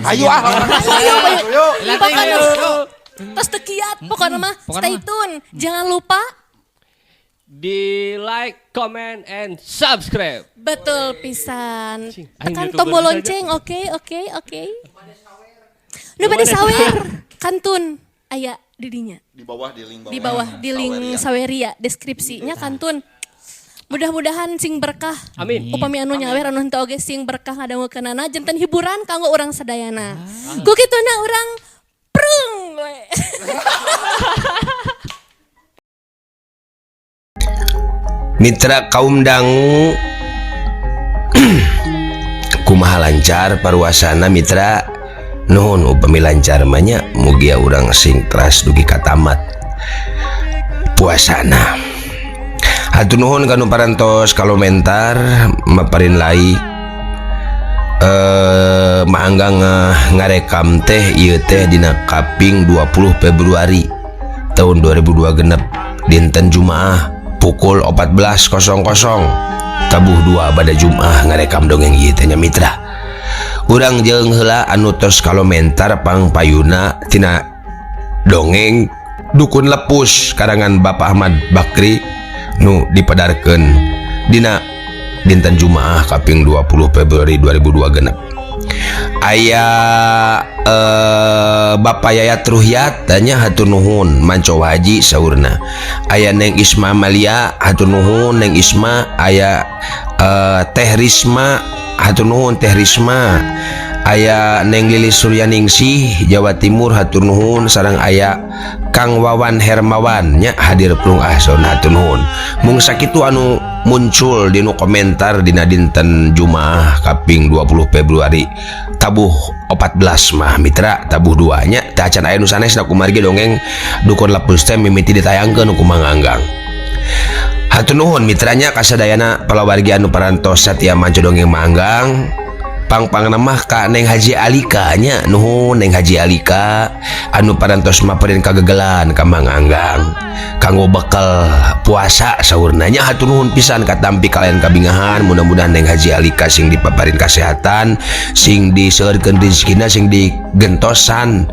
Ayo ah. Ayo, ayo. Ayo. Pokoknya tos teu kiat, pokoknya mah stay tune. Jangan lupa di like, comment, and subscribe. Betul pisan. Aing Tekan YouTuber tombol saja. Lonceng, oke, oke, oke. Nu bade sawer, kantun aya di dinya. Di bawah, di link bawah. Di bawah di link Saweria deskripsinya kantun. Mudah-mudahan sing berkah. Amin. Upami anu nyawer, anu henteu oge sing berkah ngadangukeunana, janten hiburan kanggo urang sadayana. Ku kituna urang prung we. Mitra kaum dangu, kumaha, lancar paruasana, Mitra? Nuhun upami lancar mah nya. Mugia urang sing teras dugi ka tamat puasana. Hatur nuhun kanu parantos komentar, maparin like. Maanggang ngarekam teh ieu teh dina kaping 20 Februari tahun 2002 genep, dinten Jumaah, pukul 14.00, tabuh 2 pada Jumaah ngarekam dongeng ieu teh nya, Mitra. Urang jeung heula anu tos komentar pangpayuna tina dongeng Dukun Lepus karangan Bapak Ahmad Bakri nu dipadarkeun dina dinten Jumaah kaping 20 Februari 2002 genep. Aya Bapak Yayat Ruhyat tanya, "Hatur nuhun, Manco Haji," saurna. Aya Neng Isma Amalia, hatur nuhun, Neng Isma. Aya Teh Risma, hatur nuhun, Teh Risma. Aya Neng Lili Suryaningsih, Jawa Timur, hatur nuhun. Sareng aya Kang Wawan Hermawan nya, hadir prung ahson, hatur nuhun. Mung sakitu anu muncul dinu komentar dina dinten Jumaah kaping 20 Februari tabuh 14 mah, Mitra, tabuh duanya teh acan aya nu sanes kumargi dongeng Dukun Lepus teh mimiti ditayangkeun ku Mang Anggang. Hatur nuhun, Mitranya, kasadayana palawargi anu parantos satia manco dongeng Manggang. Pang-pang mah ka Neng Haji Alika nya. Nuhun, Neng Haji Alika, anu parantos maperin kagegelan ka Mang Anggang kanggo bekal puasa saurna nya. Hatur nuhun pisan, katampi kalian kabingahan. Mudah-mudahan Neng Haji Alika sing dipaparin kesehatan, sing diseueurkeun rezekina, sing digentosan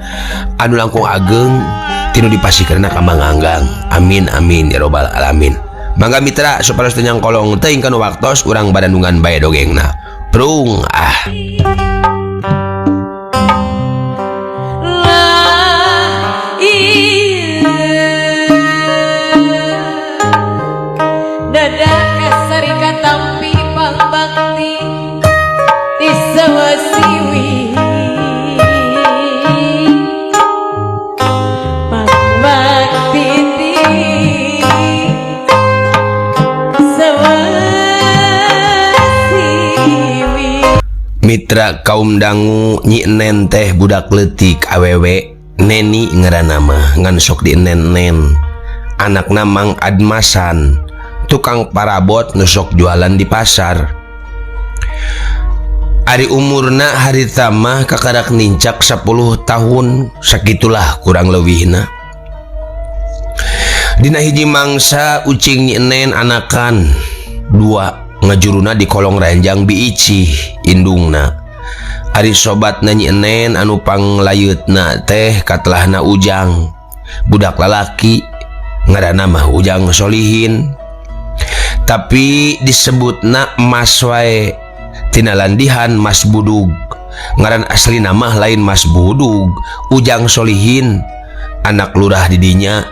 anu langkung ageng tinu dipasihkeunna ka Mang Anggang. Amin amin ya robbal alamin. Mangga, Mitra, supados teu nyangkolong teuing kana waktos, urang badandungan bae dongengna. Prung ah. Lah iya, dadak kasari katampi pangbakti ti sawasiwi, pangbakti ti sawasiwi. Mitra kaum dangu, Nyi Enen teh budak letik awewe. Neni ngaranna mah, ngan sok di enen. Anakna Mang Admasan, tukang parabot nu sok jualan di pasar. Ari umurna harita mah kakarak nincak 10 tahun, sakitulah kurang leuwihna. Dina hiji mangsa ucing Nyi Enen anakan dua, ngajuruna di kolong ranjang Bi Icih, indungna. Ari sobatna Nyi Enen anu panglayutna teh katelahna Ujang, budak lalaki, ngaranna mah Ujang Solihin, tapi disebutna Mas wae tina landihan Mas Budug. Ngaran asli nama lain Mas Budug, Ujang Solihin, anak lurah didinya,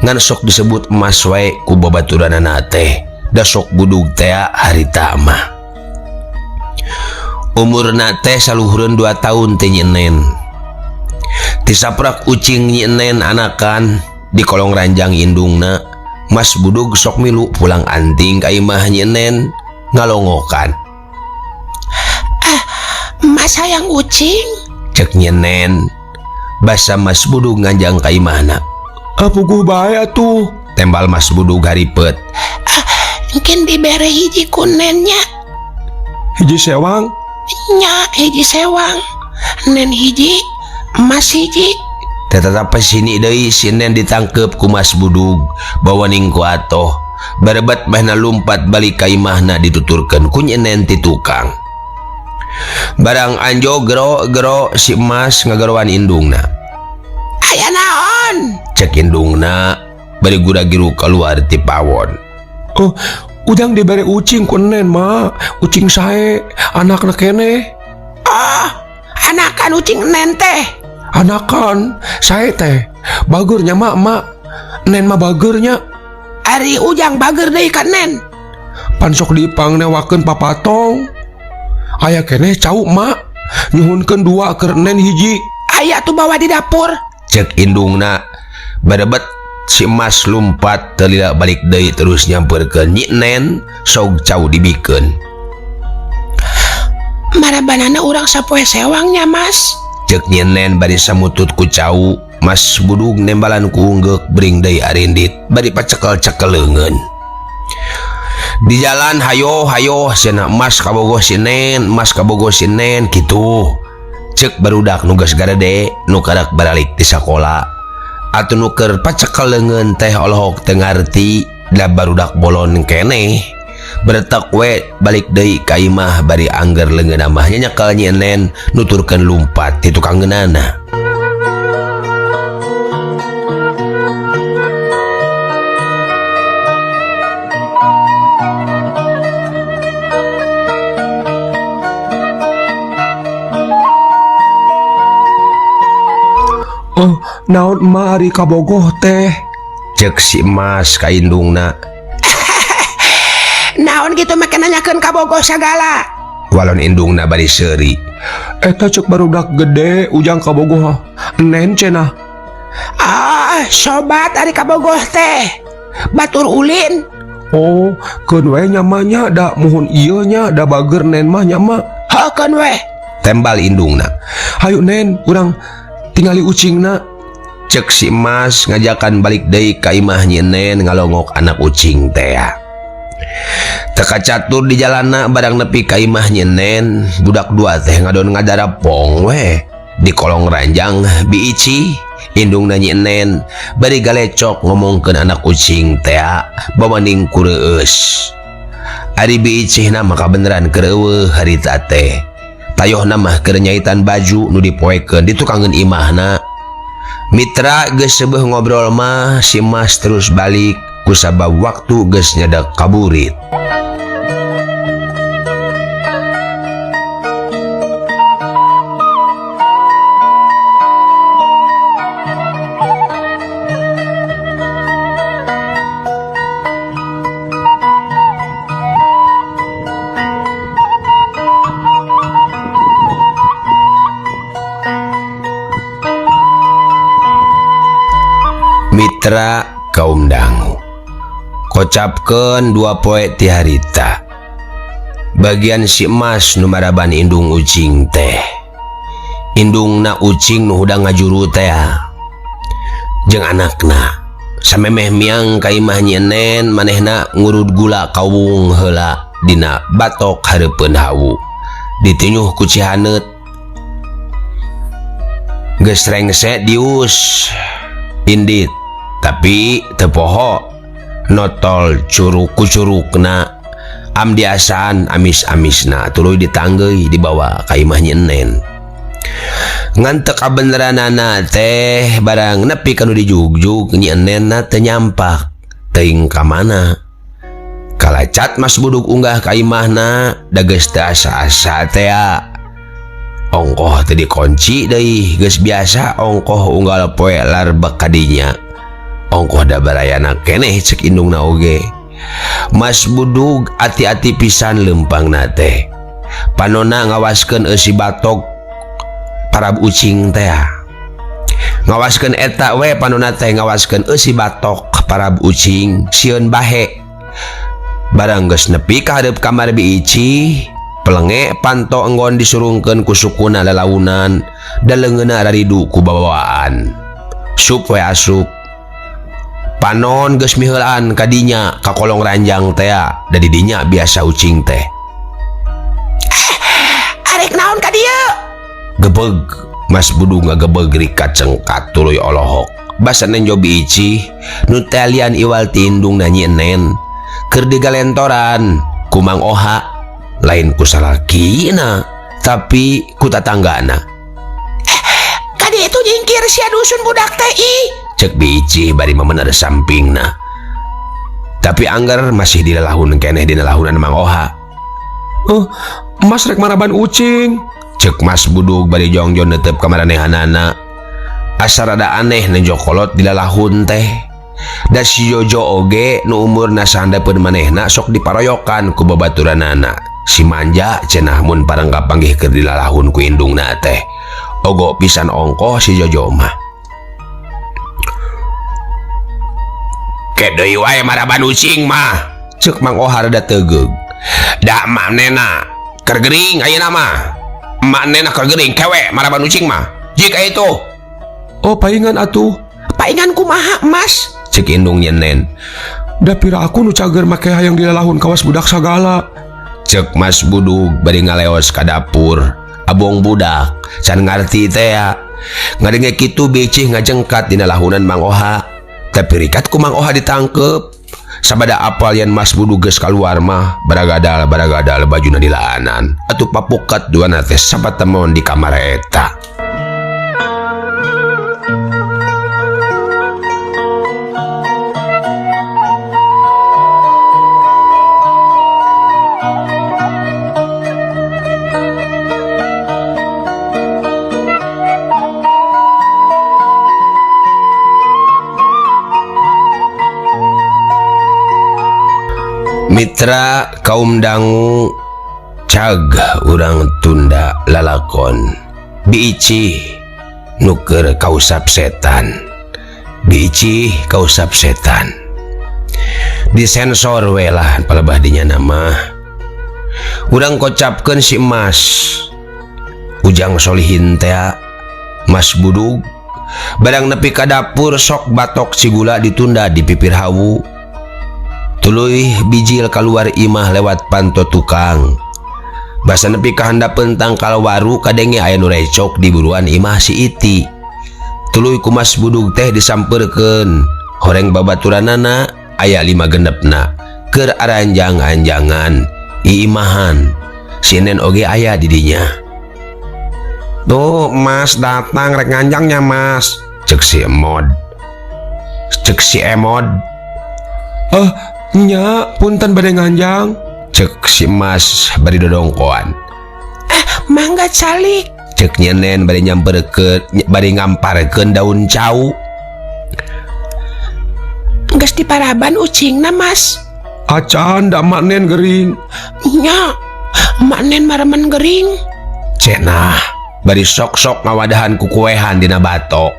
ngan sok disebut Mas wae ku babaturanana teh, da sok budug tea harita mah. Umurna teh saluhureun 2 tahun teh Nyi Enen. Tisaprak ucing Nyi Enen anakan di kolong ranjang indungna, Mas Budug sok milu pulang anting ka imah Nyi Enen, ngalongokan. "Ah, Mas hayang ucing?" cek Nyi Enen. Basa Mas Budug nganjang ka imahna. "Ah, puguh bae atuh," tembal Mas Budug haripet. "Ah, mungkin dibere hiji ku Nen nya." "Hiji sewang?" "Nya, hiji sewang. Nen hiji, Mas hiji." Tetap sini deui si Nen ditangkep ku Mas Budug, bawa ning ku atoh. Barebat mahna lumpat balik ka imahna, dituturkeun ku Nyi Nen ti tukang. Barang anjo gero-gero si Emas ngageroan indungna. Aya naon? Cek indungna bari gura-giru keluar ti pawon. Oh, ujang dibere ucing ku enen ma, ucing sae, anakna keneh. Oh, anakan ucing enen teh. Anakan sae teh, bagernya mak mak, enen mah bagernya. Ari ujang bager deui ka enen. Pan sok dipang newakeun papatong. Aya keneh cau mak, nyuhunkeun dua keur enen hiji. Aya tuh bawa di dapur. Cek indungna barebet si Emas lumpat teu lila balik deui terus nyamperkeun Nyi Nen sok cau dibikeun. Marabanana urang sapoe sewangnya Mas. Cek Nyi Nen bari samutut ku cau. Mas Budug nembalan ku unggeuk bring deui arindit bari pacekel-cekel leungeun. Di jalan hayo hayo cenah Mas kabogoh si Nen, Mas kabogoh si Nen kitu. Cek barudak nu geus garede nu karak baralik ti sakola. Atuh nu keur pacekel leungeun teh olohok teu ngarti da barudak bolon keneh. Beretek we balik deui ka imah bari angger leungeunna mah nyekel Nyi Nen nuturkeun lumpat ti tukang ngeunana. Oh, naon emak ari kabogoh teh? Cek si Emas ka indungna. Naon gitu make nanyakeun kabogoh sagala? Walon indungna bari seuri. Eta cek barudak gede ujang kabogoh enen cenah. Ah, sobat ari kabogoh teh. Batur ulin. Oh, keun we nyamanya da muhun ieu nya da bager nen mah nya mah. Heuh keun we. Tembal indungna. Hayu nen urang tingali ucingna. Cek si Emas ngajakan balik deui ka imah Nyi Nen ngalongok anak ucing teh. Teka catur di jalana barang nepi ka imah Nyi Nen, budak dua teh ngadon ngadarapong we di kolong ranjang Bi Ici. Indungna Nyi Nen bari galecok ngomongkeun anak ucing teh bawanding kureueus. Ari Bi Icihna mah kabeneran keur eueuh harita teh. Tayohna mah keur nyaitan baju nu dipoekeun di tukangeun imahna. Mitra geus seubeuh ngobrol mah si Mas terus balik kusabab waktu geus nyadak kaburit. Mitra kaum dangu kocapkeun dua poe ti harita. Bagian si Emas nu maraban indung ucing teh. Indungna ucing nu hudang ngajuru teh jeung anakna. Samemeh miang ka imah Nyi Nen manehna ngurud gula kawung heula dina batok hareupeun hawu. Ditinyuh ku cihaneut. Geus rengse dius indit tapi teu poho notol curug ku curugna am diasaan amis-amisna tuluy ditanggeuy dibawa ka imah Nyi Nen. Ngan teu kabeneranana teh barang nepi ka nu dijugjug Nyi Nen teu nyampak teuing ka mana. Kalacat Mas Budug unggah ka imahna da geus teu asa-asa teh. Ongkoh teh dikunci deui geus biasa ongkoh unggal poe larbek kadinya. Ongkoh da barayana keneh cek indungna oge. Mas Budug ati-ati pisan leumpangna teh. Panona ngawaskeun eusi batok parab ucing teh. Ngawaskeun eta we panona teh ngawaskeun eusi batok parab ucing sieun bahe. Barang geus nepi ka hareup kamar Bi Ici, pelenge panto enggon disurungkeun ku sukuna lalaunan da leungeunna raridu ku babawaan. Sup we asup. Panon geus miheulaan kadinya ka kolong ranjang teh da di dinya biasa ucing teh. Arek naon ka dieu? Gebeg Mas Budug ngagebeg rika cengkat tuluy olohok. Basa nenjo Bi Ici nu talian iwal ti indungna Nyi Nen keur digalentoran ku Mang Oha lain ku salakina. Tapi ku tatanggana. Kadi itu nyingkir sia dusun budak teh ih. Cek Bici bari memener sampingna. Tapi angger masih dilalahun keneh dina lahunan Mang Oha. Oh, Mas rek maraban ucing. Cek Mas Budug bari jongjon netep ka maranehanana. Asa rada aneh nejo kolot dilalahun teh. Da si Jojo oge nu umurna sahandapeun manehna sok diparoyokan ku babaturanana. Si manja cenah mun pareng kapanggih keur dilalahun ku indungna teh. Ogo pisan ongkoh si Jojo mah. Kedeui wae maraban ucing mah. Cek Mang Oha rada tegeug. Da manehna keur gering ayeuna mah. Manehna keur gering kewe maraban ucing mah. Jik aya itu. Oh, paingan atuh. Paingan kumaha, Mas? Cek indung nyenen. Da pira aku nu cager make hayang dilalahun kawas budak sagala. Cek Mas Budug bari ngaleos ka dapur. Abong budak can ngarti teh ya. Ngadenge kitu Bicih ngajengkat dina lahunan Mang Oha. Tapi rikat ku Mang Oha ditangkep. Sabada apal yen Mas Budug geus kaluar mah baragadal bajuna dilaanan. Atuh papukat duana teh sapatemon di kamar eta. Mitra kaum dangu cag urang tunda lalakon Bici nuker kausap setan. Bici kausap setan. Disensor we lah palebah dinya nama. Urang kocapkeun si Mas Ujang Solihin teh Mas Budug barang nepi ka dapur sok batok cigula ditunda di pipir hawu. Tuluy bijil keluar imah lewat panto tukang. Basa nepi ka handapeun tangkal waru kadenge aya nu recok di buruan imah si Iti. Tuluy ku Mas Budug teh disampeurkeun. Horeng babaturanana aya 5 genepna keur aranjang-anjangan iimahan. Si Nen oge aya di dinya. Tuh Mas datang rek nganjangnya Mas. Cek si Emod. Cek si Emod. Eh, nya punten bade nganjang. Cek si Mas bari dodongkoan. Mangga calik. Cek nyenen bari nyamperkeun bari ngamparkeun daun cau. Geus diparaban ucingna Mas. Acan da mak nen gering. Nya, mak nen maremen gering. Cenah bari sok-sok ngawadahan kukuehan dina batok.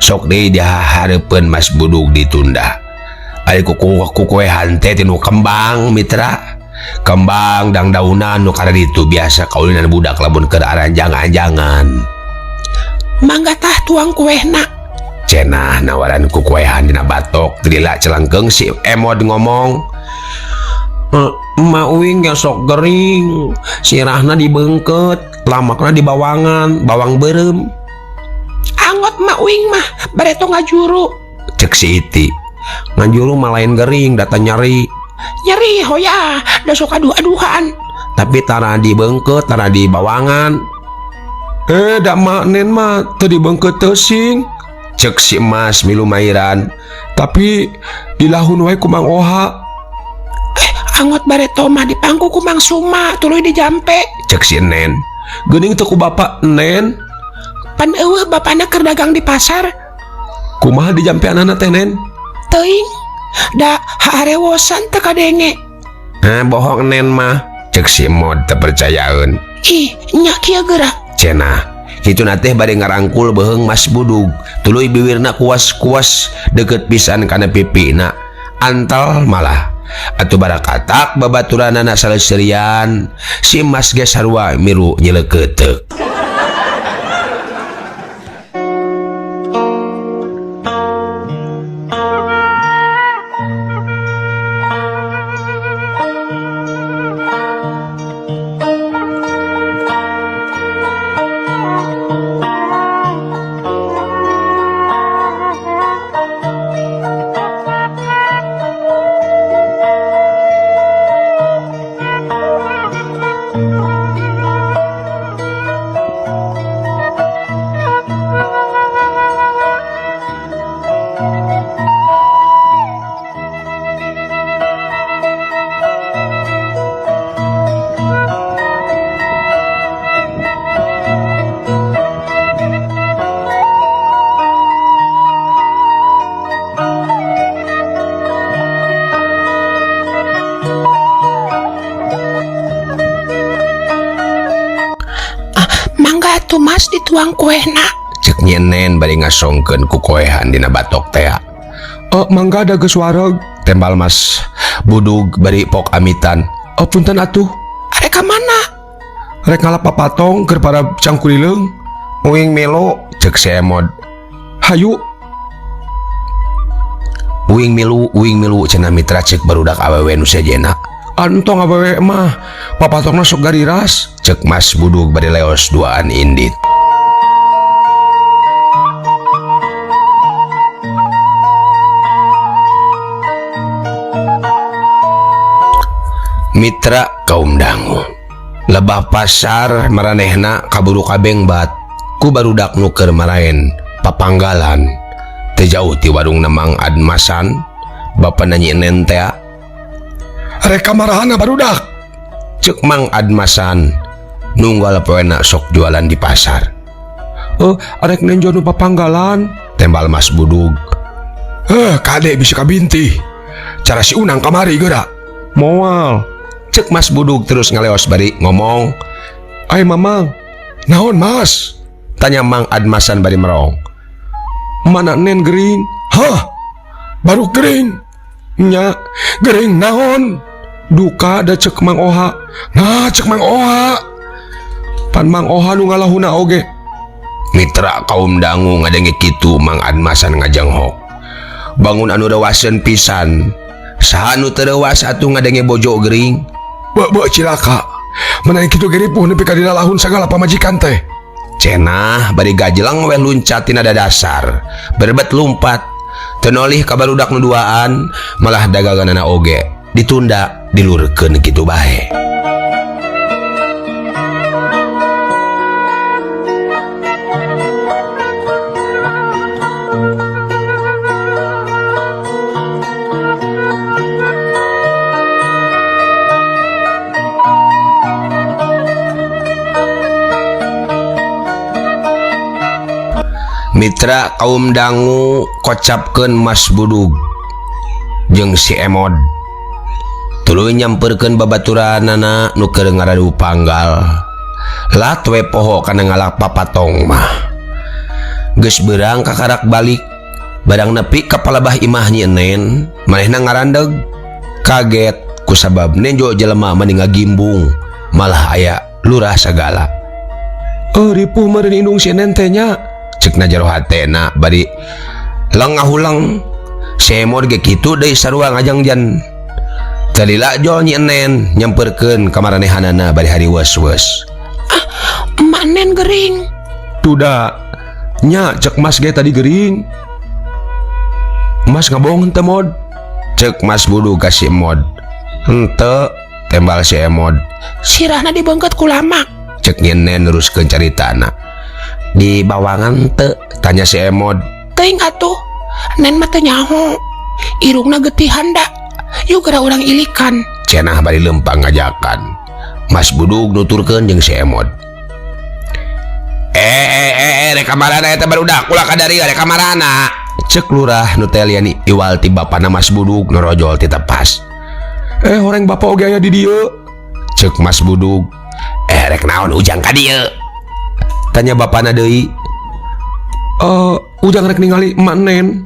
Sok deui dihareupeun Mas Budug ditunda. Ari kukuehan teh tinu kembang mitra. Kembang dangdaunan nu kararitu biasa kaulinan budak lamun keur aranjang-anjangan. Mangga tah tuang kuehna. Cenah nawaran kukuehan dina batok. Lila celangkeung si Emod ngomong. Emak uing ge sok gering, sirahna dibeungkeut, lamakna dibawangan, bawang beureum. Angot mak uing mah bareto ngajuru. Cek si Iti. Ngajuru mah lain gering, data nyeri. Nyeri hoya, da sok aduh-aduhan. Tapi tara dibeungkeut, tara dibawangan. Da mak nen mah teu dibeungkeut teuing. Cek si Mas milu mairan. Tapi dilahun wae ku Mang Oha. Angot bareto mah dipangku ku Mang Suma tuluy dijampe. Cek si Nen. Geuning teu ku bapak Nen. Pan eueuh bapana keur dagang di pasar. Kumaha dijampeanana teh Nen? Teuing. Da harewosan teu kadenge. Nah, bohong Nen mah. Cek si Mod teu percayaeun. Ih, nya kieu geura. Cenah. Kituna teh bari ngarangkul beuheung Mas Budug. Tuluy biwirna kuas-kuas deukeut pisan kana pipina. Antal malah. Atuh barakatak babaturanana saleuserian. Si Mas ge sarua milu nyeleukeuteup. Tuang kuehna. Cek Nyi Enen bari ngasongkeun ku koehan dina batok tea. Mangga da geus wareg. Tembal Mas Budug bari pok amitan. Punten atuh. Arek ka mana? Rek ngalap papatong keur para cangkulileung. Uing milu cek si Emod. Hayu. Uing milu cenah mitra cek barudak awewe nu sejena. Entong awewe mah papatongna sok gariras. Cek Mas Budug bari leos duaan indit. Mitra kaum dangu. Lebah pasar maranehna kaburu kabeng bat ku barudak nu keur maraen papanggalan. Teu jauh ti warungna Mang Admasan, bapana Nyi Enen tea. Rek kamarahana barudak? Cek Mang Admasan nunggal poena sok jualan di pasar. Arek nenjo nu papanggalan. Tembal Mas Budug. Kade bisa kabintih. Cara si Unang kamari geura. Moal. Cek Mas Budug terus ngaleos bari ngomong. Ai mamang, naon Mas? Tanya Mang Admasan bari merong. Mana Nen gering? Hah? Baru gering? Nya, gering naon? Duka da cek Mang Oha. Nah, cek Mang Oha. Pan Mang Oha nu ngalahuna oge. Mitra kaum dangu ngadenge kitu Mang Admasan ngajanghok. Bangun anu rewaseun pisan. Saha nu teu rewas atuh ngadenge bojo gering? Beuh cilaka. Menawi kitu ge ripuh nepi ka dina lahun sagala pamajikan teh. Cenah bari gajelang weh luncat tina dadasar. Berbet lumpat. Teu nolih ka barudak nu duaan, malah daganganana oge ditunda dilurkeun kitu bae. Mitra kaum dangu kocapkeun Mas Budug jeung si Emod. Tuluy nyamperkeun babaturanana nu keur ngaradu panggal. Lat we poho kana ngalap papatong mah. Geus beurang kakarak balik, barang nepi ka palabah imah Nyi Enen, manehna ngarandeg. Kaget kusabab nenjo jelema mani ngagimbung, malah aya lurah sagala. Ripuh meureun indung si Enen teh nya. Cekna jero hatena bari lengahulang semod ge kitu deui sarua ngajangjan. Talila jol Nyi Enen nyamperkeun ka maranehanana bari hariweus-weus. Emak Nen gering. Tuda nya cek Mas ge tadi gering. Mas ngabohong henteu Mod? Cek Mas Budug ka si Mod. Henteu, tembal si Emod. Sirahna dibeungkeut ku lamak. Cek Nyi Enen neruskeun caritana. Di bawangan teu? Tanya si Emod. Teuing atuh, Nen mah teu nyaho. Irungna getihan da. Yuk geura urang ilikan. Cenah bari lempang ngajakan. Mas Budug nuturkeun jeung si Emod. Rek kamarana eta barudak ulah kadari rek kamarana. Cek lurah nu teh lian iwal ti bapana Mas Budug norojol ti tepas. Horeng bapa oge aya di dieu. Cek Mas Budug. Rek naon ujang ka dieu? Tanya bapana deui. Ujang rek ningali emak Nen.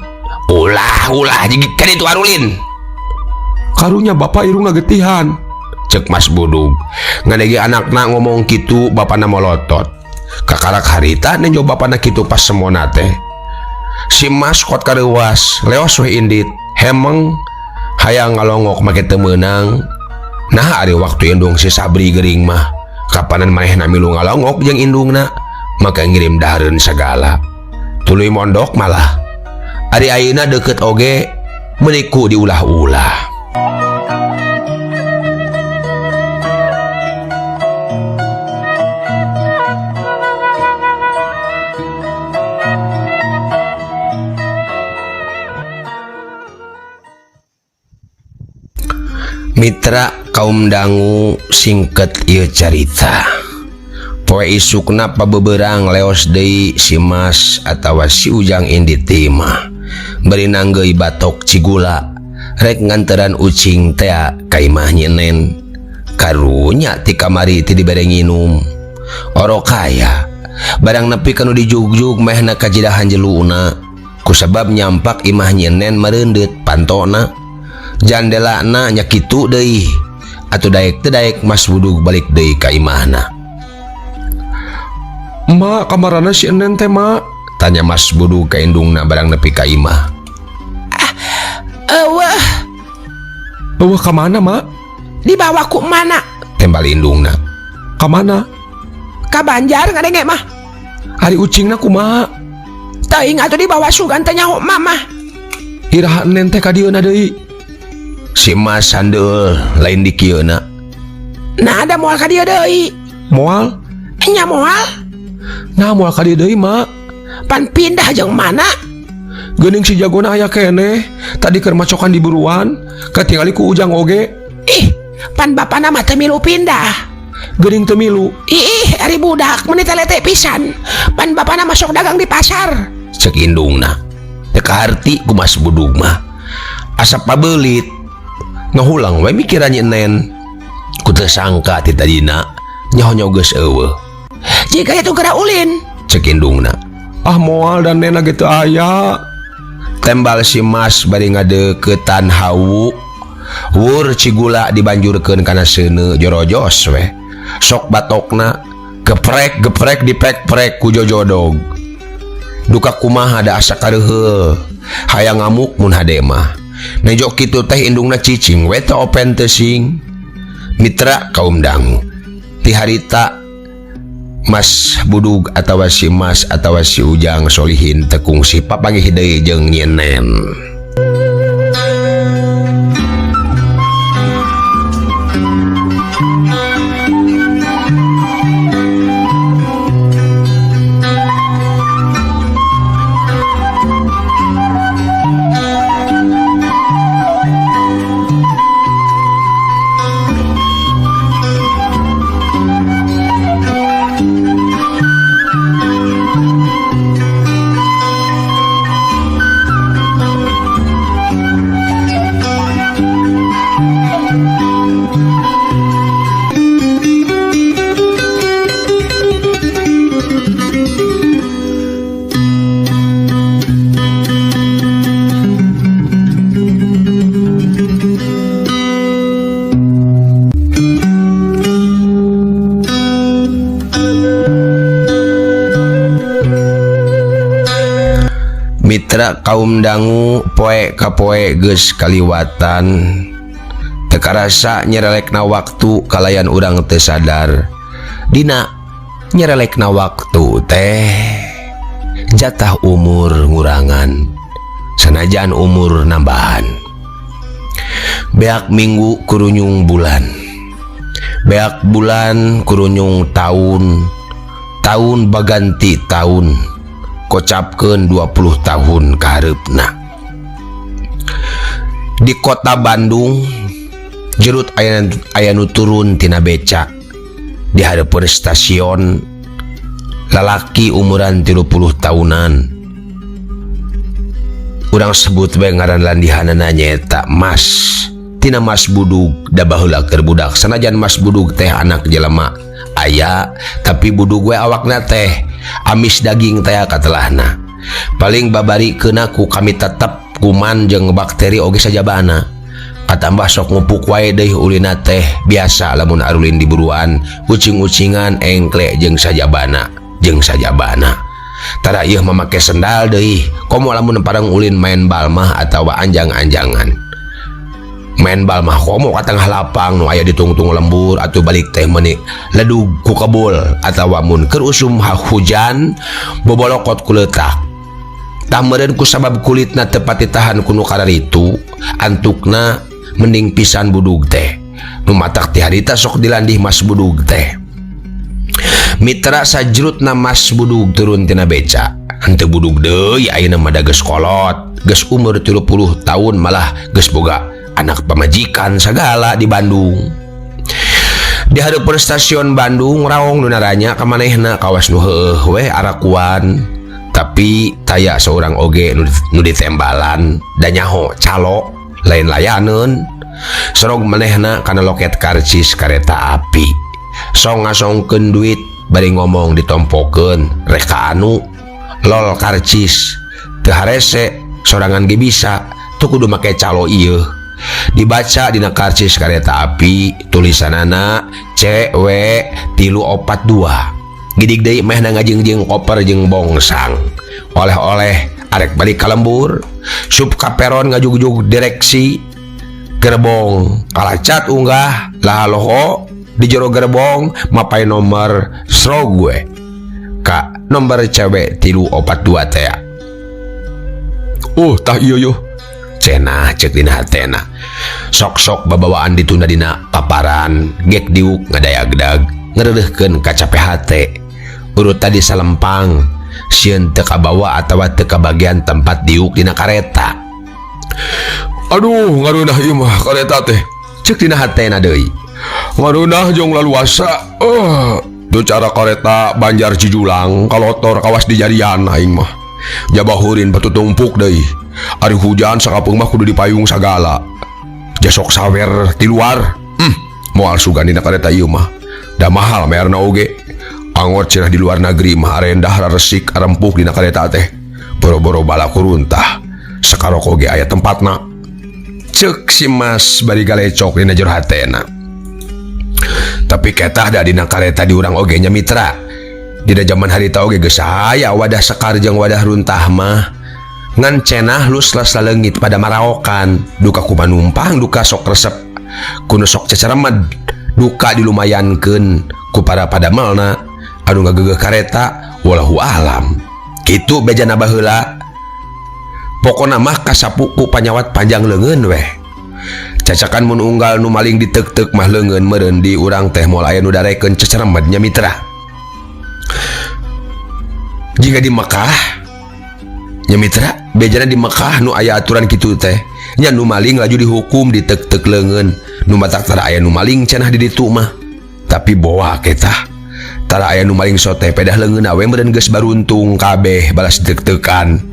Ulah jig ka ditu arulin. Karunya bapak irungna getihan. Cek Mas Budug. Ngadege anakna ngomong kitu bapana molotot. Kakarak harita nenjo bapana kitu pas semona teh. Si Mas kot kareuwas, leos we indit, hemeng hayang ngalongok make teu meunang. Nah ari waktu indung si Sabri gering mah, kapanan manehna milu ngalongok jeung indungna, maka ngirim dahareun sagala. Tuluy mondok malah. Ari ayeuna deukeut oge meuniku diulah-ulah. Mitra kaum dangu singket ieu carita. Poe isukna pabeberang leos deui si Mas atawa si Ujang indit ti imah. Bari nanggeui batok cigula rek nganteran ucing tea ka imah Nyi Enen. Karunya ti kamari ti dibere nginum. Orok kaya Barang nepi ka nu dijugjug mehna kajidahan jeluna. Kusabab nyampak imah nyenen mereundeut pantona. Jandelana nya kitu deui. Atuh daek teu daek Mas Budug balik deui ka imahna. Ma, kamarana si Enen teh, Ma? Tanya Mas Budug ka indungna barang nepi ka imah. Ah, eueuh. Eueuh ka mana, Ma? Dibawa ku mana? Tembal indungna. Ka mana? Ka Banjar ngadenge mah. Ari ucingna kumaha? Teuing atuh dibawa sugan teh nyaho mama. Iraha Enen teh ka dieuna deui? Si Mas handeul lain di kieuna. Nah, ada moal ka dieu deui. Moal? Nya moal. Nah, moal ka dieu deui, Ma. Pan pindah jeung mana? Geuning si jagona aya keneh. Tadi keur macokan di buruan, katingali ku Ujang oge. Ih, pan bapana mah teu milu pindah. Geuning teu milu. Ih, ari budak meuni telete pisan. Pan bapana masuk dagang di pasar. Cek indungna. Teu kaharti ku Mas Budug mah. Asa pabeulit. Ngahulang we mikiran Enen. Ku teu sangka ti tadina nyaho geus eueuh. Jika itu geura ulin. Cek indungna. Ah, moal dan nena gitu aya. Tembal si Mas bari ngadeukeutan hawu. Wur cigula dibanjurkeun kana seuneu jorojos we. Sok batokna geprek-geprek dipek-prek ku jojodog. Duka kumaha da asa kareuheul. Hayang ngamuk mun hade mah. Nejo kitu teh indungna cicing we teu open teu sing. Mitra kaum dangu. Ti harita Mas Budug atawa si Mas atawa si Ujang Solihin teu kungsi papanggih deui jeung nyenen. Mitra kaum dangu poe ka poe geus kaliwatan. Teu karasa nyerelekna waktu kalayan urang teu sadar. Dina nyerelekna waktu teh jatah umur ngurangan sanajan umur nambahan. Beak minggu kurunyung bulan, beak bulan kurunyung taun, taun baganti taun, kocapkeun 20 tahun kahareupna. Di kota Bandung jerut aya nu turun tina beca di hareupeun stasiun, lalaki umuran 30 tahunan. Urang sebut bae ngaran landihanana nyaeta Mas. Tina Mas Budug da baheula keur budak. Sanajan Mas Budug teh anak jelema aya, tapi budug we awakna teh amis daging teh katelahna. Paling babari keuna ku kami tetep kuman jeung bakteri oge sajabana. Katambah sok ngupuk wae deui ulina teh biasa lamun arulin di buruan, ucing-ucingan engkle jeung sajabana, jeung sajabana. Tara ieu mah make sendal deui, komo lamun parang ulin main bal mah atawa anjang-anjangan. Main bal mah komo ka tengah lapang nu aya ditungtung lembur atuh balik teh meuni ledug ku kebul atawa mun keur usum hujan bobolokot ku leutak. Tah meureun ku sabab kulitna teu pati tahan ku nu kararitu, antukna mending pisan budug teh. Nu matak ti harita sok dilandih Mas Budug teh. Mitra sajrutna Mas Budug turun tina beca. Henteu budug deui ayeuna mah da geus kolot, geus umur 30 tahun malah geus boga anak pamajikan sagala di Bandung. Di hareupeun stasiun Bandung raong nu naranya ka manehna kawas nu heueuh we arakuan, tapi taya seorang oge nu ditembalan da nyaho calo lain layaneun. Sorog manehna kana loket karcis kareta api. Song ngasongkeun duit Bari ngomong ditompokeun rek ka anu lol karcis teu harese sorangan ge bisa tuh kudu make calo ieu. Dibaca dina karcis kareta api tulisanana CW 342. Gidig deui mehna ngajingjing koper jeung bongsang. Oleh-oleh arek balik ka lembur, sup kaperon ngajugjug direksi gerbong kalacat unggah lah loho di jero gerbong mapai nomor sro gue ka nomor CW 342 teh. Oh tah ieu yo cenah cek dina hatena. Sok-sok babawaan ditunda dina paparan gek diuk ngadayagdag ngereureuhkeun kacape hate. Urut tadi salempang sieun teu kabawa atawa teu kabagian tempat diuk dina kareta. Aduh ngareunah ieu mah kareta teh cek dina hatena deui. Ngareunah jeung laluasa. Tuh cara kareta Banjar Cijulang kalotor kawas di jarian aing mah. Jabahurin batu tumpuk deui. Ari hujan sakapeung mah kudu dipayung sagala. Jasok sawer ti luar. Moal sugan dina kareta ieu mah. Da mahal mayarna oge. Angot cenah di luar negeri mah arendah resik arempuk dina kareta teh. Boro-boro balaku runtah. Sakarok oge aya tempatna. Cek si Mas bari galecok dina jero hatena. Tapi ketah da dina kareta di urang oge nya mitra. Dina jaman harita oge geus aya wadah sekar jeung wadah runtah mah. Ngan cenah lus las laleungit pada maraokan. Duka ku manumpang duka sok resep kuno sok ceceremed. Duka dilumayankeun ku para padamelna anu ngagegeh kareta wallahu alam. Kitu bejana baheula. Pokona mah kasapu ku panyawat panjang leungeun weh. Cacakan mun unggal nu maling ditek-tek mah leungeun meureun di urang teh moal aya nu darekeun ceceremed nya mitra. Jika di Mekah nya mitra bejana di Mekah nu aya aturan kitu teh nya nu maling laju dihukum ditek-tek leungeun nu matak tara aya nu maling cenah di ditu mah. Tapi boa ketah tara aya nu maling sote pedah leungeun awe meureun geus baruntung kabeh balas ditek-tekan.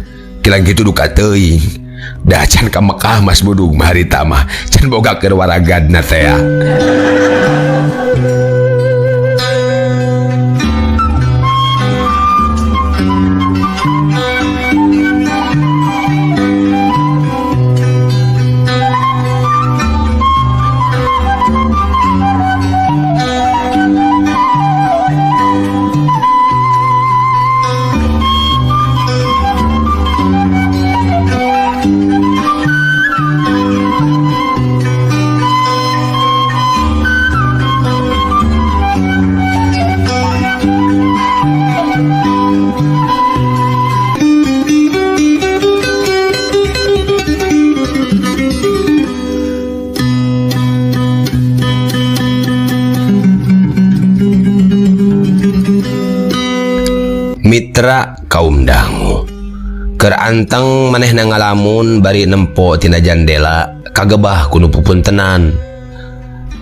Kilang kitu duka teuing. Dah can ka Mekah Mas Budug mah harita mah can boga keur waragadna teh. Mitra kaum dangu keur anteng manehna ngalamun bari nempo tina jandela kagebah kudu pupuntenan.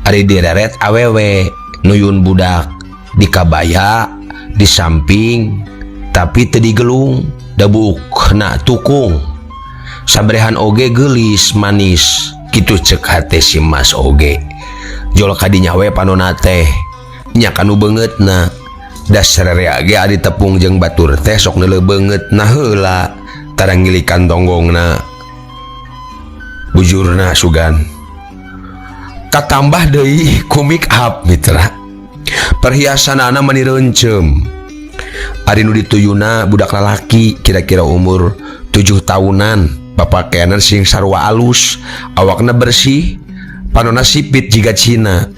Ari direret awewe nuyun budak dikabaya di samping tapi teu digelung dabuukna tukung. Sabrehan oge geulis manis kitu ceuk hate si Mas oge. Jol kadinya we panona teh nya kanu beungeutna. Dasar rea ge ari tepung jeung batur teh sok neuleuh beungeut na heula tara ngilikan tonggongna. Bujurna sugan. Katambah deui ku make up mitra. Perhiasanana mani reuncem. Ari nu dituyuna budak lalaki kira-kira umur 7 tahunan, papakeanan sing sarua alus, awakna bersih, panona sipit jiga Cina.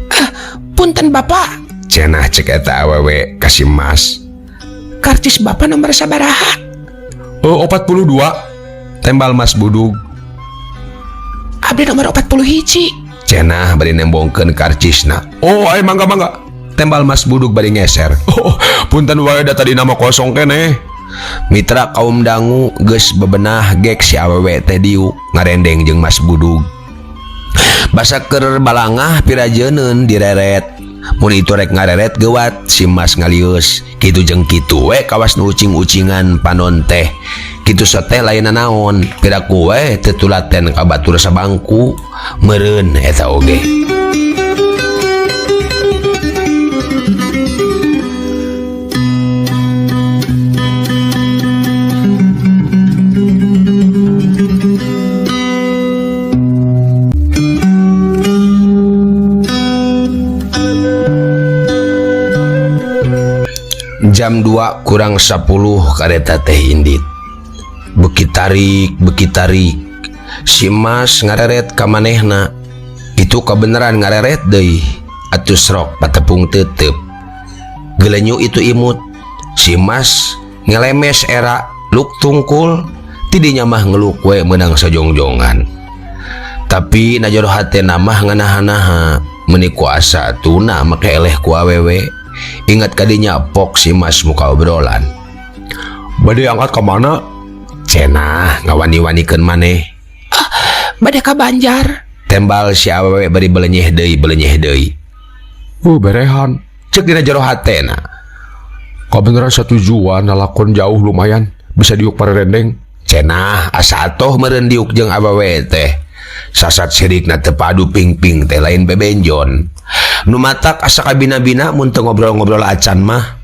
Ah, punten Bapak. Cenah cek eta awewe ka si Mas. Karcis Bapak nomor sabaraha? Oh, 42. Tembal Mas Budug. Abdi nomor 40 hiji. Cenah bari nembongkeun karcisna. Oh, ayo mangga mangga. Tembal Mas Budug bari ngeser. Oh, punten wae da tadi nama kosong keneh. Mitra kaum dangu geus bebenah gek si awewe teh diuk ngarendeng jeung Mas Budug. Basa keur balangah pirajeuneun direret. Mun itu rek ngareret gewat si Mas ngalius. Kitu jeung kitu we kawas nu ucing-ucingan panon teh. Kitu sateh lain naon, piraku we teu tulaten ka batur sabangku meureun eta oge. Jam 2 kurang 10 kareta teh indit. Beki tarik, beki tarik. Si Mas ngareret ka manehna. Itu kebenaran ngareret deui. Atuh srok patepung tetep. Gelenyu itu imut. Si Mas ngelemes era luk tungkul. Tidinya mah ngeluk we meunang sajongjongan. Tapi na jero hatena mah nganaha-naha. Meuni ku asa tuna make eleh ku awewe. Ingat kadinya pok si Mas muka obrolan. Bade angkat ka mana? Cenah ngawani-wanikeun maneh. Ah, bade ka Banjar. Tembal si awewe bari belenyeh deui belenyeh deui. Oh, berehan. Cek dina jero hatena. Kabeneran satujuan nalakon jauh lumayan bisa diuk parerendeng. Cenah asa atoh meureun diuk jeung awewe teh. Sasat sirikna teu padu ping-ping teh lain bebenjon. Nu matak asa kabina-bina mun teu ngobrol-ngobrol acan mah.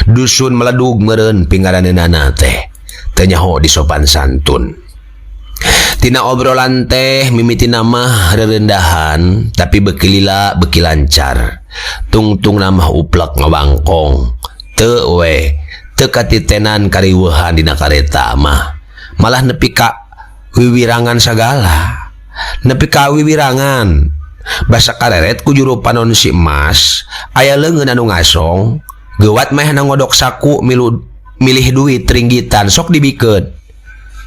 Dusun meledug meureun pingaraneunana teh. Teu nyaho disopan santun. Tina obrolan teh mimitina mah rerendahan tapi beuki lila beuki lancar. Tungtungna mah uplek ngawangkong. Teu we, teu katitenan kariweuhan dina kareta mah. Malah nepi ka wiwirangan sagala. Nepi ka wiwirangan. Basa kareret ku juru panon si Mas, aya leungeun anu ngasong, geuwat meh na ngodok saku milu milih duit ringgitan sok dibikeun.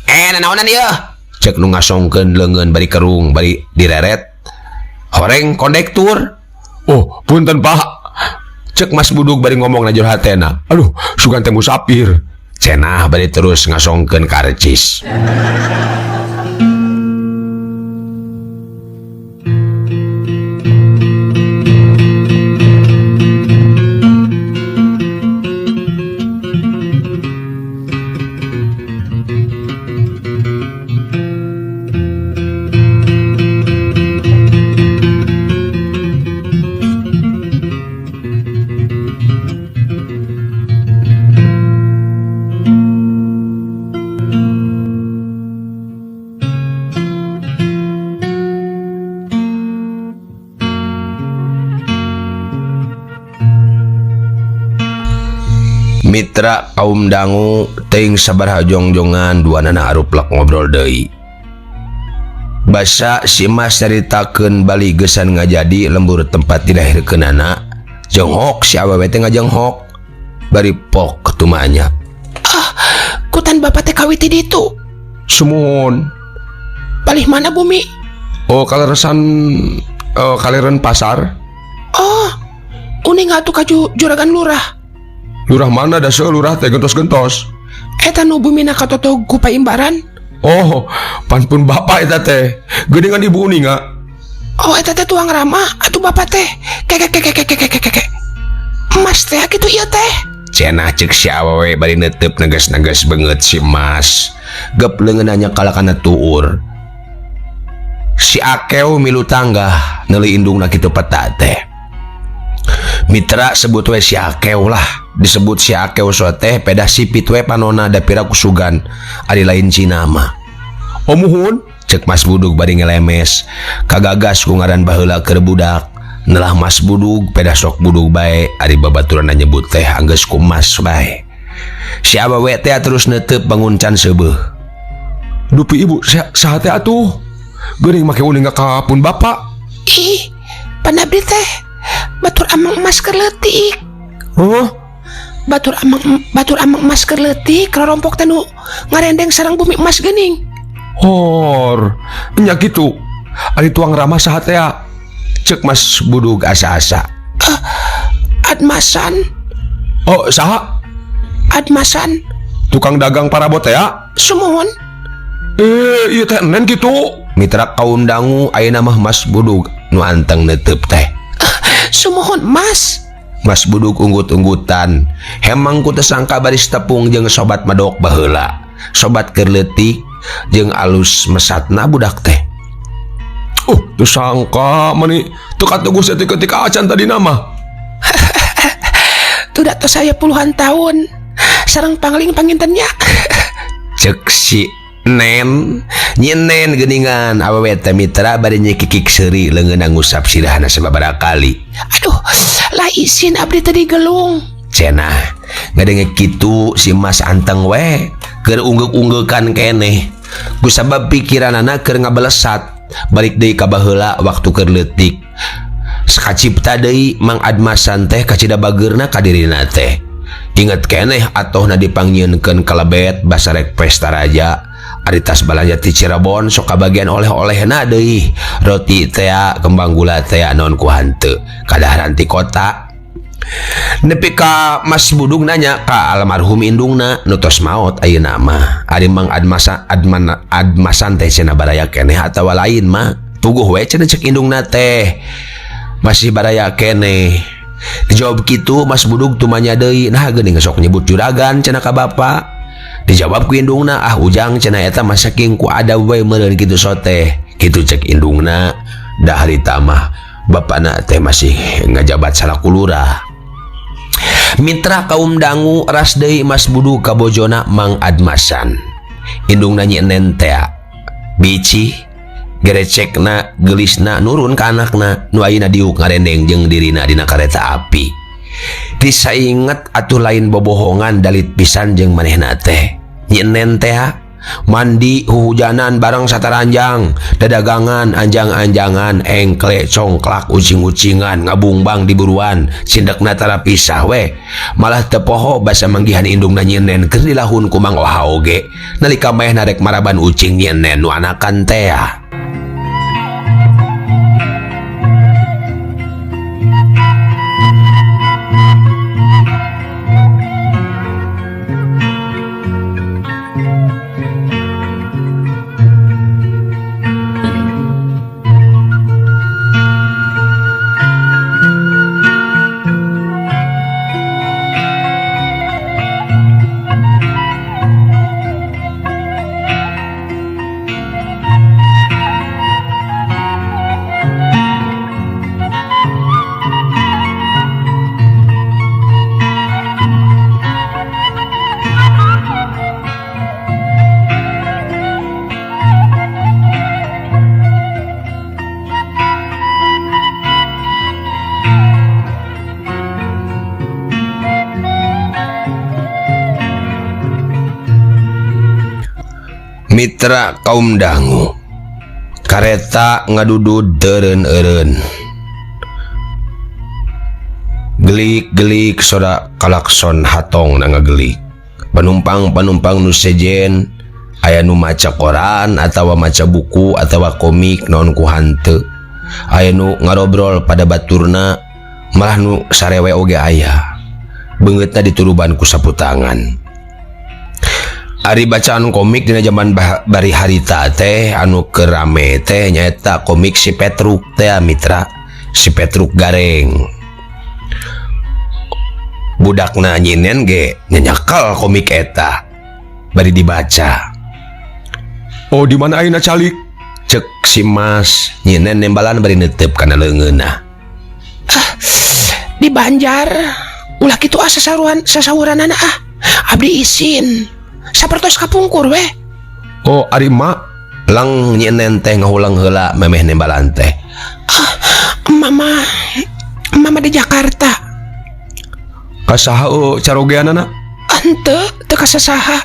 Nanaonan ieu? Cek nu ngasongkeun leungeun bari kerung bari direret. Horeng kondektur. Oh, punten Pak. Cek Mas Budug bari ngomong na jero hatena. Aduh, sugan teh musafir. Cenah bari terus ngasongkeun karcis. Mitra kaum dangu teuing sabaraha jongjongan duanana aruplek ngobrol deui. Basa si Mas nyaritakeun bali geusan ngajadi lembur tempat dilahirkeunana, jonghok si awewe teh ngajonghok bari pok tumanya. Ah, kutan bapak teh kawit di ditu. Sumuhun. Palih mana bumi? Oh, kaleresan kaliren pasar. Oh, uning atuh ka juragan lurah. Lurah mana da seueur lurah teh gentos-gentos. Eta nu bumina katotog ku paimbaran. Oh, panpun bapak eta teh. Geuningan ibu uninga. Oh, eta teh tuang ramah atuh bapak teh. Keke keke keke keke keke. Emas teh kitu ieu teh. Cenah ceuk si awewe bari neuteup neges-neges beungeut si Mas. Gep leungeunna nyekal kana tuur. Si Akew milu tanggah neuli indungna kitu peta teh. Mitra sebut we si Akew lah. Disebut si Akew so teh pedah sipit we panona da pira kusugan ari lain Cina mah. Oh muhun, cek Mas Budug bari ngelemes. Kagagas ku ngaran baheula keur budak. Nelah Mas Budug pedah sok budug bae ari babaturanna nyebut teh anggeus ku Mas bae. Si awewe teh terus neuteup bangun can seubeuh. Dupi ibu saha teh atuh? Geuning make uning ka pun bapak. Ih, panabdi teh batur amang emas keur leutik. Huh? Batur amang emas keur leutik rorompok teh nu ngarendeng sareng bumi emas geuning. Hor, nya kitu. Ari tuang ramah saha teh? Cek Mas Budug asa-asa. Admasan. Oh, saha? Admasan. Tukang dagang parabot teh? Sumuhun. Ieu teh enen kitu. Mitra kaum dangu ayeuna mah Mas Budug nu anteng neuteub teh. Sumuhun Mas. Mas Budug unggut-unggutan. Hemang ku tersangka baris tepung jeung sobat medok baheula. Sobat keur leutik jeung alus mesatna budak teh. Oh, tersangka mani teu katuguh saeutik-eutik acan tadi nama. Tuh tos saya puluhan tahun sareng pangling pangintennya. Cek si Nen, nyinen geuningan awewe teh mitra bari nyekikik seuri leungeunna ngusap sirahna sababaraha kali. Aduh, lah isin abdi teh digelung. Cenah ngadenge kitu si Mas anteng we keur unggeuk-unggeukan keneh kusabab pikiranana keur ngabalesat balik deui ka baheula waktu keur leutik sakacipta deui Mang Admasan teh kacida bageurna ka dirina teh inget keneh atohna dipangnyieunkeun kalebet basarek pesta raja ari tas balanja ti Cirebon sok kabagian oleh-olehna deui roti tea kembang gula tea naon ku hanteu kadaharan ti kota. Nepi ka Mas Budug nanya ka almarhum indungna nu tos maot ayeuna mah ari Mang Admasa Adman Admasan teh cenah baraya keneh atawa lain mah puguh we cenah cek indungna teh masih baraya keneh dijawab kitu Mas Budug tumanya deui nah geuning sok nyebut juragan cenah ka bapa dijawab ku indungna ah ujang cenah eta mah saking ku adab we meureun kitu soteh kitu cek indungna da harita mah bapana teh masih ngajabat salaku lurah. Mitra kaum dangu ras deui Mas Budug ka bojona Mang Admasan. Indungna Nyi Enen tea bici gerecekna geulisna nurun ka anakna nu ayeuna diuk ngarendeng jeung dirina dina kareta api. Disainget atuh lain bobohongan dalit pisan jeung manehna teh. Nyi Enen tea mandi huhujanan bareng sataranjang dadagangan anjang-anjangan engkle congklak ucing-ucingan ngabungbang di buruan cindekna tara pisah we malah tepoho basa manggihan indungna Nyi Enen keur dilahun ku Mang Oha oge nalika maehna rek maraban ucing Nyi Enen nu anakan tea. Mitra kaum dangu kareta ngadudud deureun-eureun gelik-gelik sora kalakson hatong na ngagelik panumpang-panumpang nu sejen aya nu maca koran atawa maca buku atawa komik naon ku hanteu aya nu ngarobrol pada baturna malah nu sarewe oge aya beungeutna dituruban ku sapu tangan. Ari bacaan komik dina zaman bari harita teh anu keur rame teh nyaeta komik si Petruk teh mitra si Petruk gareng budakna Nyi Nen ge nyanyakal komik eta bari dibaca. Oh di mana ayeuna calik cek si Mas Nyi Nen nembalan bari neuteup kana leungeunna. Ah, di Banjar ulah kitu ah sasauranana ah abdi isin sapertos kapungkur weh. Oh ari mak lang Nyi Nen teh ngahulang heula memeh nembalan teh. Ah, mama di Jakarta. Kasaha carogeanana? Henteu, teu kasasaha.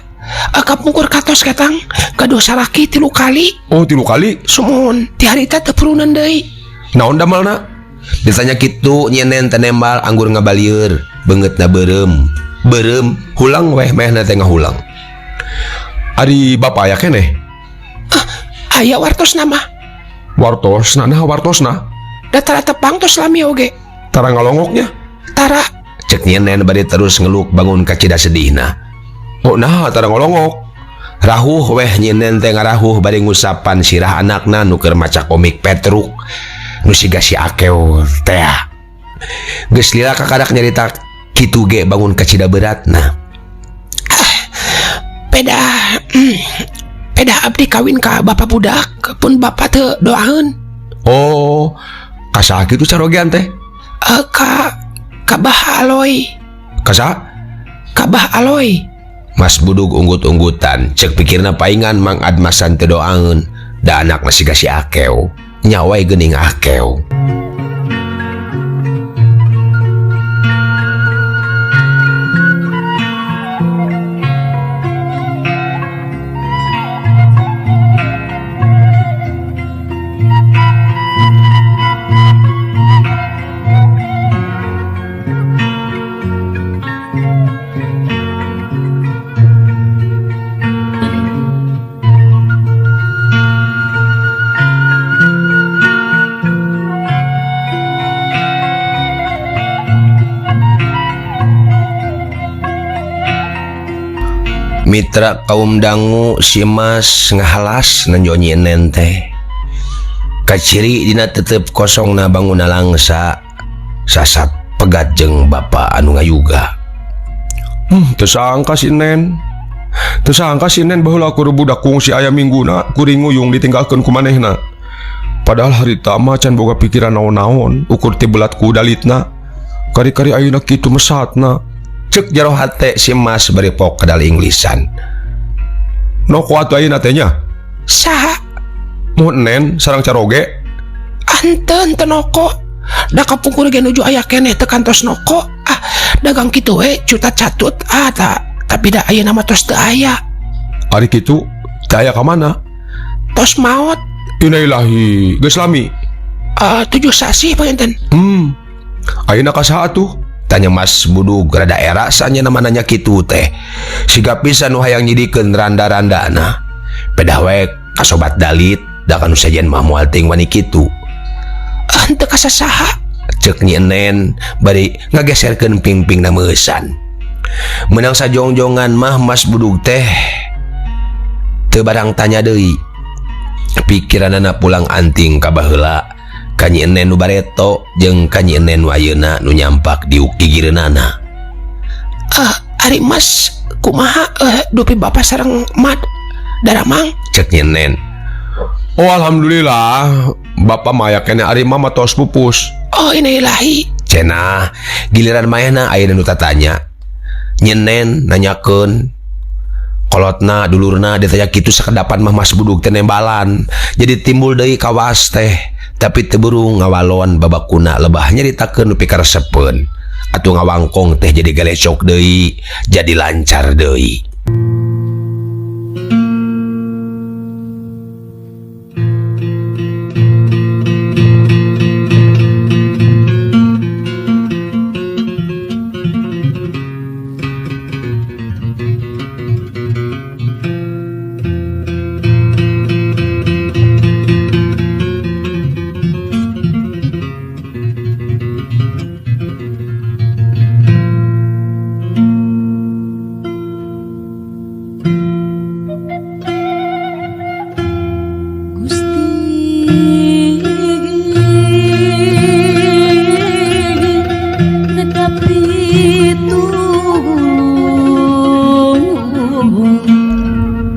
Kapungkur katos ketang gaduh salaki 3 kali. Oh 3 kali? Sumuhun, ti harita teu purunan deui. Naon damelna? Ditanya kitu Nyi Nen teh nembal anggur ngabalieur, beungeutna beureum. Beureum hulang weh mehna teh ngahulang. Ari bapa aya keneh? Ah, aya wartosna mah. Wartosna nah wartosna? Da tara tepang tos lami oge. Tara ngalongoknya? Tara. Cek Nyi Nen bari terus ngeluk bangun kacida sedihna. Oh nah tara ngalongok. Rahuh weh Nyi Nen teh ngarahuh bari ngusapan sirah anakna nu keur maca komik Petruk nu siga si Akeo teh. Geus lila kakarak nyarita kitu ge bangun kacida beratna. Peda abdi kawin ka bapak budak pun bapak teu doaeun. Oh, kasaha kitu carogean teh? Ka Bah Aloy. Kasaha? Ka Bah Aloy. Mas Budug unggut-unggutan, cek pikirna paingan Mang Admasan teu doaeun, da anak masih si Akeo, nyawai geuning Akeo. Mitra kaum dangu si Mas ngahalas nenjo Nyi Enen teh. Kaciri dina tetep kosongna banguna langsa sasat pegat jeung bapa anu ngayuga. Teu sangka si Nen. Teu sangka si Nen baheula kur budak kungsi aya mingguna kuring nguyung ditinggalkeun ku manehna. Padahal harita mah can boga pikiran naon-naon ukur ti belat ku dalitna. Kari-kari ayeuna kitu mesatna. Cek jero hate si Mas bari pok kadal Inggrisan. Noko atuh ayeuna teh nya? Saha? Mun Nen sareng caroge? Anteun teu noko. Da kapungkur ge nuju aya keneh teu kantos noko. Ah, dagang kitu we cuta catut ah ta, tapi da ayeuna mah tos teu aya. Ari kitu teu aya ka mana? Tos maot. Innalillahi, geus lami. 7 sasih panginten. Ayeuna ka saha atuh? Tanya Mas Budug rada era sanya nama nanya kitu teh. Siga pisan nu hayang nyidikeun randa-randana. Pedah we ka sobat dalit da kanu sejen mah moal teuing wani kitu. Henteu ka sasaha? Ceuk Nyi Enen bari ngageserkeun pingpingna meusan. Meunang sajongjongan mah Mas Budug teh teu barang tanya deui. Pikiranana pulang anting ka baheula. Ka Nyi Enen nu bareto jeung ka Nyi Enen nu ayeuna nu nyampak diuk gigireunana. Ari Mas kumaha dupi bapa sareng mad daramang? Cek Nyi Enen. Oh alhamdulillah, bapa mah aya keneh ari mama tos pupus. Oh innalillahi. Cenah giliran maehna ayeuna nu tatanya. Nyi Enen nanyakeun kolotna dulurna ditanya kitu sakedapan mah Mas Budug teh nembalan. Jadi timbul deui kawas teh. Tapi teu burung ngawalon babakuna lebah nyaritakeun nepi ka resepeun. Atuh ngawangkong teh jadi galecok deui, jadi lancar deui.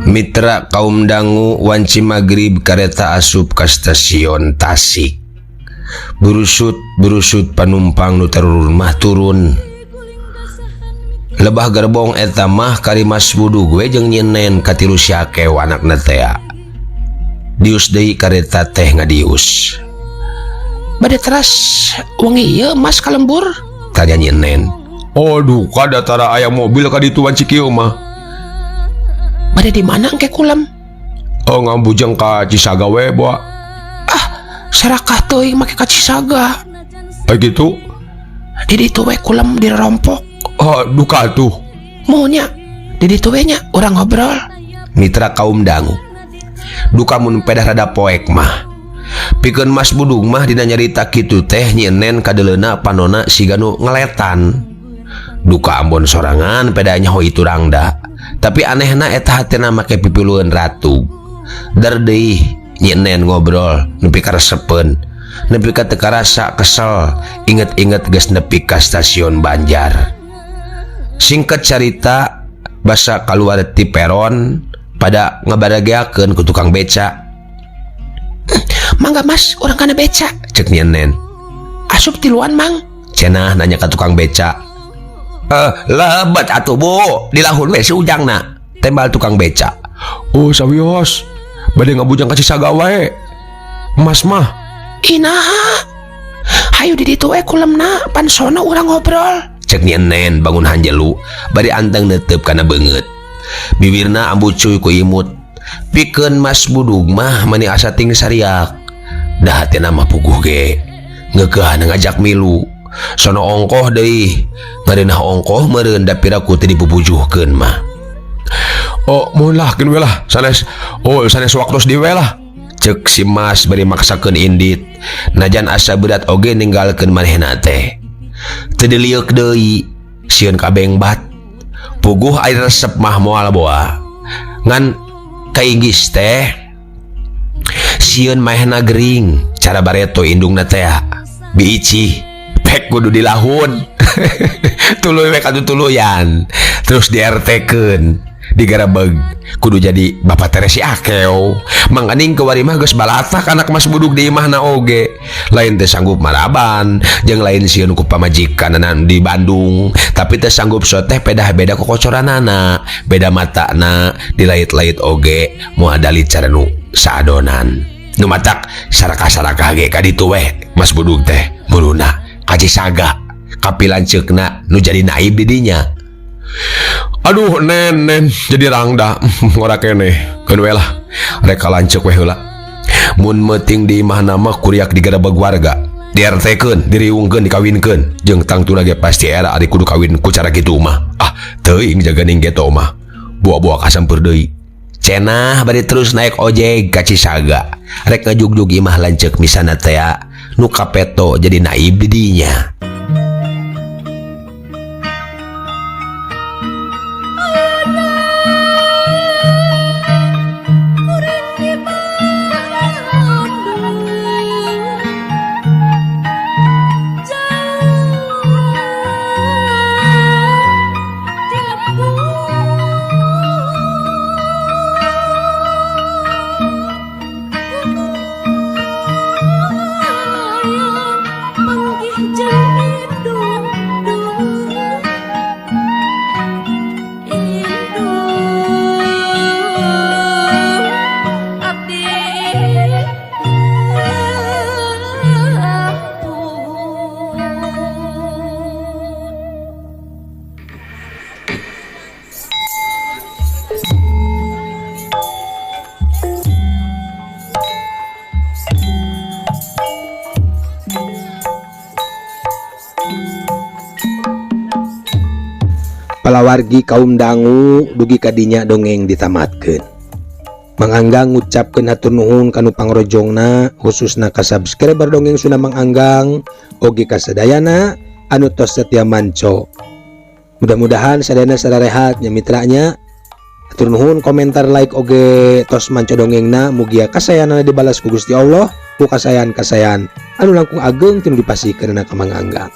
Mitra kaum dangu wanci magrib kareta asup ka stasiun Tasik. Burusut-burusut panumpang nu tarurun mah turun. Lebah gerbong eta mah kari Mas Budug we jeung Nyi Nen katilu siakew anakna tea. Dius deui kareta teh ngadius. Bade teras wengi ieu Mas ka lembur? Tanya Nyi Nen. Oh duka datara aya mobil ka ditu wanci kieu mah. Bade di mana engke kulem? Oh ngambujeng ka Cisaga we boa. Ah, sarakah teuing make ka Cisaga. Gitu? Di ditu we kulem di rompok. Oh, duka tuh. Maunya di ditu we nya urang ngobrol. Mitra kaum dangu. Duka mun pedah rada poek mah. Pikeun Mas Budug mah dina nyarita kitu teh Nyi Enen kadeleuna panona siga nu ngeletan. Duka ambon sorangan pedah nyaho itu rangda. Tapi anehna eta hatena make pipilueun ratu. Dar deui Nyi Enen ngobrol nepi ka resepeun, nepi ka teu karasa kesel, inget-inget geus nepi ka stasiun Banjar. Singkat carita basa kaluar ti peron pada ngabarageakeun ku tukang beca. Mangga Mas, urang kana beca, cek Nyi Enen. Asup tiluan Mang? Cenah nanya ka tukang beca. Lebet atuh Bu, dilahun we si ujangna. Tembal tukang beca. Oh sawios, bade ngabujang ka Cisaga wae. Mas mah. Inaha. Hayu di ditu we kulemna, pan sono urang ngobrol. Cek Nyi Enen bangun hanjelu, bari anteng netep kana beungeut. Bibirna ambucuy ku imut. Pikeun Mas Budug mah mani asa ting sariak. Da hatena mah puguh ge. Ngeukehan ngajak milu. Sono ongkoh deui, ngareunah ongkoh meureun da piraku teu dipupujuhkeun mah. Oh, mun lah keun we lah, sanes. Oh, sanes waktos di we lah. Cek si Mas bari maksakeun indit. Najan asa berat oge ninggalkeun manehna teh. Teu diliuk deui, sieun kabengbat. Puguh ari resep mah moal boa. Ngan kainggis teh sieun maehna gering cara bareto indungna teh biici pek kudu dilahun. Tuluy we kadu tuluyan terus di RT-keun digarebeg kudu jadi bapak Teresi Akeo. Mangkaning kewari mah geus balatak anak Mas Buduk di imahna oge. Lain teh sanggup maraban jeung lain sieun ku pamajikanna di Bandung, tapi teh sanggup soteh pedah beda kokocoranana, beda matana, dilait-lait oge moal dalit cara nu saadonan. Nu matak sarakah-sarakah ge ka ditu weh Mas Buduk teh muruna ka Cisaga kapilanceukna nu jadi naib di dinya. Aduh nen nen jadi rangda ngora keneh keun we lah rek kalanceuk we heula. Mun meuting di imahna mah kuriak digerebeg warga, di R T-keun, diriungkeun, dikawinkeun, jeung tangtuna ge pasti era ari kudu kawin ku cara kitu mah. Ah teuing jaganing geto mah buah-buah kasempeur deui. Cenah bari terus naik ojek ka Cisaga rek ngajugjug imah lanceuk misana teh nu kapeto jadi naib di dinya. Palawargi kaum dangu dugi kadinya dongeng ditamatkeun. Mang Anggang ngucapkeun hatur nuhun kanu pangrojongna khususna ka subscriber dongeng Sunda Mang Anggang oge ka sadayana anu tos setia manco. Mudah-mudahan sadayana sararehat nya mitranya. Hatur nuhun komentar like oge tos manco dongengna mugia kasayanana dibalas ku Gusti Allah ku kasayan-kasayan anu langkung ageng tinu dipasihkeunana ka Mang Anggang.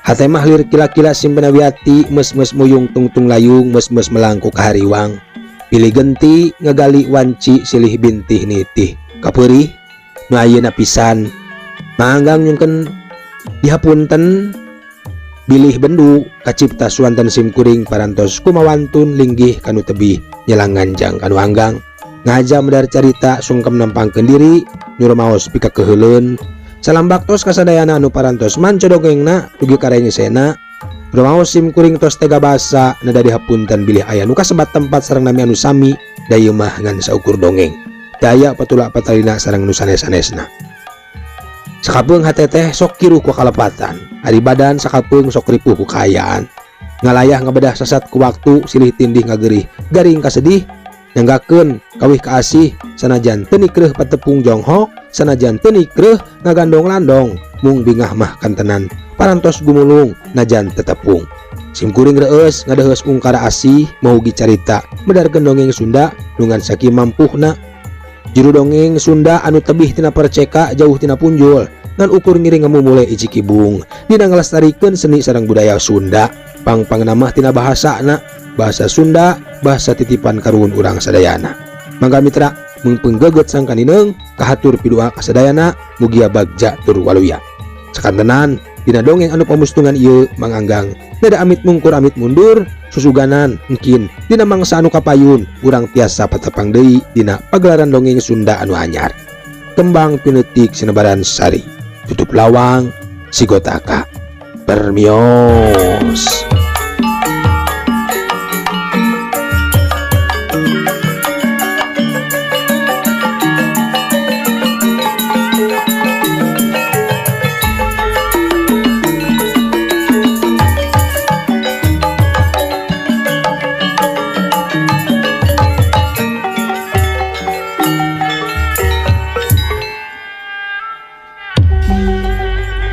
Hate mah lir kila-kila simpenawiati mes-mes muyung tungtung layung mes-mes melangku kahariwang pilih genti ngegali wanci silih bintih nitih kapeurih nu ayeuna pisan Manggang nyungkeun dihapunten bilih bendu kacipta suanten simkuring parantos kumawantun linggih kanu tebih nyelang nganjang kanu anggang ngaja medar carita sungkem nempangkeun diri nyurumaos pika keheuleun. Salam baktos kasadayana anu parantos manco dongengna dugi karengesena rumaos simkuring tos tega basa nada dihapunten bilih aya nu kasebat tempat sareng nami anu sami da ieu mah ngan saukur dongeng daya patulak patalina sareng nu sanes-sanesna. Sakapeung hate teh sok kiruh ku kalepatan ari badan sakapeung sok ripuh ku kaayaan ngalayah ngabedah sasat ku waktu silih tindih ngagerih garing kasedih nyanggakeun kawih kaasih sanajan teu nikreuh patepung jonghok sanajan teu nikreuh ngagandong landong mung bingah mah kantenan parantos gumulung najan tetepung. Simkuring reueus ngadeuheus ungkara asih maugi carita medarkeun dongeng Sunda nungan sakieu mampuhna. Juru dongeng Sunda anu tebih tina perceka jauh tina punjul ngan ukur ngiring ngamumule iji kibung dina ngalestarikeun seni sareng budaya Sunda pangpangna mah tina bahasana bahasa Sunda bahasa titipan karuhun urang sadayana. Mangga mitra mungpeung geget sangkanineng kahatur pidua kasadayana mugia bagja tur waluya. Sakantenan dina dongeng anu pamustungan ieu Mang Anggang nada amit mungkur amit mundur susuganan engkin dina mangsa anu kapayun urang tiasa patepang deui dina pagelaran dongeng Sunda anu anyar. Kembang pinetik sinebaran sari tutup lawang sigotaka permios.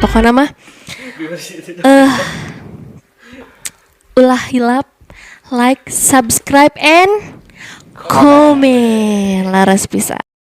Pokoknya mah ulah hilap Like, subscribe, and comment. Laras pisan.